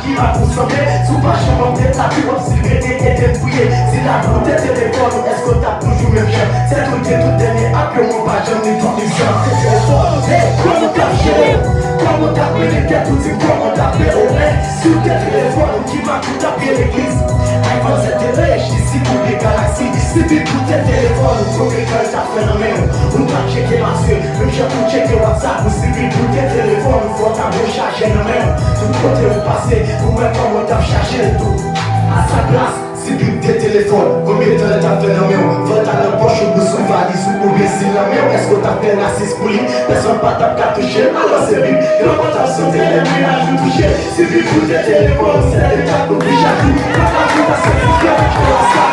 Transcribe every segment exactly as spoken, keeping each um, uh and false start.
Ki pa pou sanble, si w pa janm ap retabli, w ap sigrete, ede m priye. Si la pou te telefòn ou, èske w t ap toujou menm jan? Sèt ou gen tout dènye app yo, mwen pa janm ni konfizyon. Te telefòn, hey, kòman w t ap jere? Kòman w t ap mennen tèt ou? Di m kòman w t ap fè, o men, si w te telefòn ou, ki mak ou t ap ye legliz? iPhone sèt te reyèch, disip ou byen galaksi. Si bib ou te telefòn ou, kote kè l t ap fè nan men w? Ou t ap tcheke masye, menm jan pou tcheke WhatsApp ou. Si bib ou te telefòn ou, fò w t ap rechaje nan men w. Tout kote ou pase, ou wè kòman w t ap chaje l tou. A sa plas, si bib te telefòn, konbyen tan l t ap fè nan men w? Fò l t al nan pòch ou, bous ou, valiz ou, oubyen si l nan men w, èske w t ap fè rasis pou li? Pèsonn pa t ap ka touche l, alò se bib. Yon pòtab sote, lè mennaj ou touche. Si bib ou te telefòn ou, sèt etap ou pi chak jou. Pa ka fout asèk pou fè yon sa.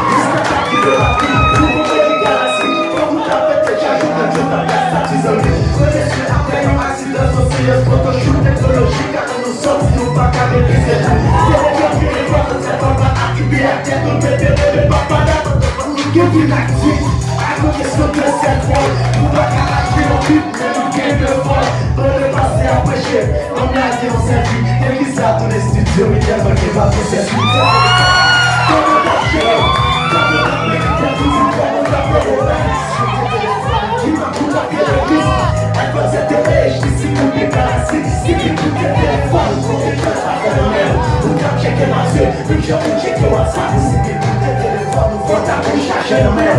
Jiska ta ki de la fi, pou konprann galaksi. Fòk ou ta pete chak jou, nan jou ta ka stati zanmi. Kote sou apre yon aksidan, sòsiyèz, photoshoot, teknoloji ka tann nou sòti, nou pa ka metrize tou. Se le yon ki le fwa, se pa pa akibi ak tèt nou, mete rele papa la. Yo vin aktif, akote sou de sèl fòl, nou pa ka achte yon bib, men nou gen de fòl. Bon, le pase a preche, ann lage yon sèl bib. Legliz la tounen estidyo, mi tèlman gen pa pou sèl bib.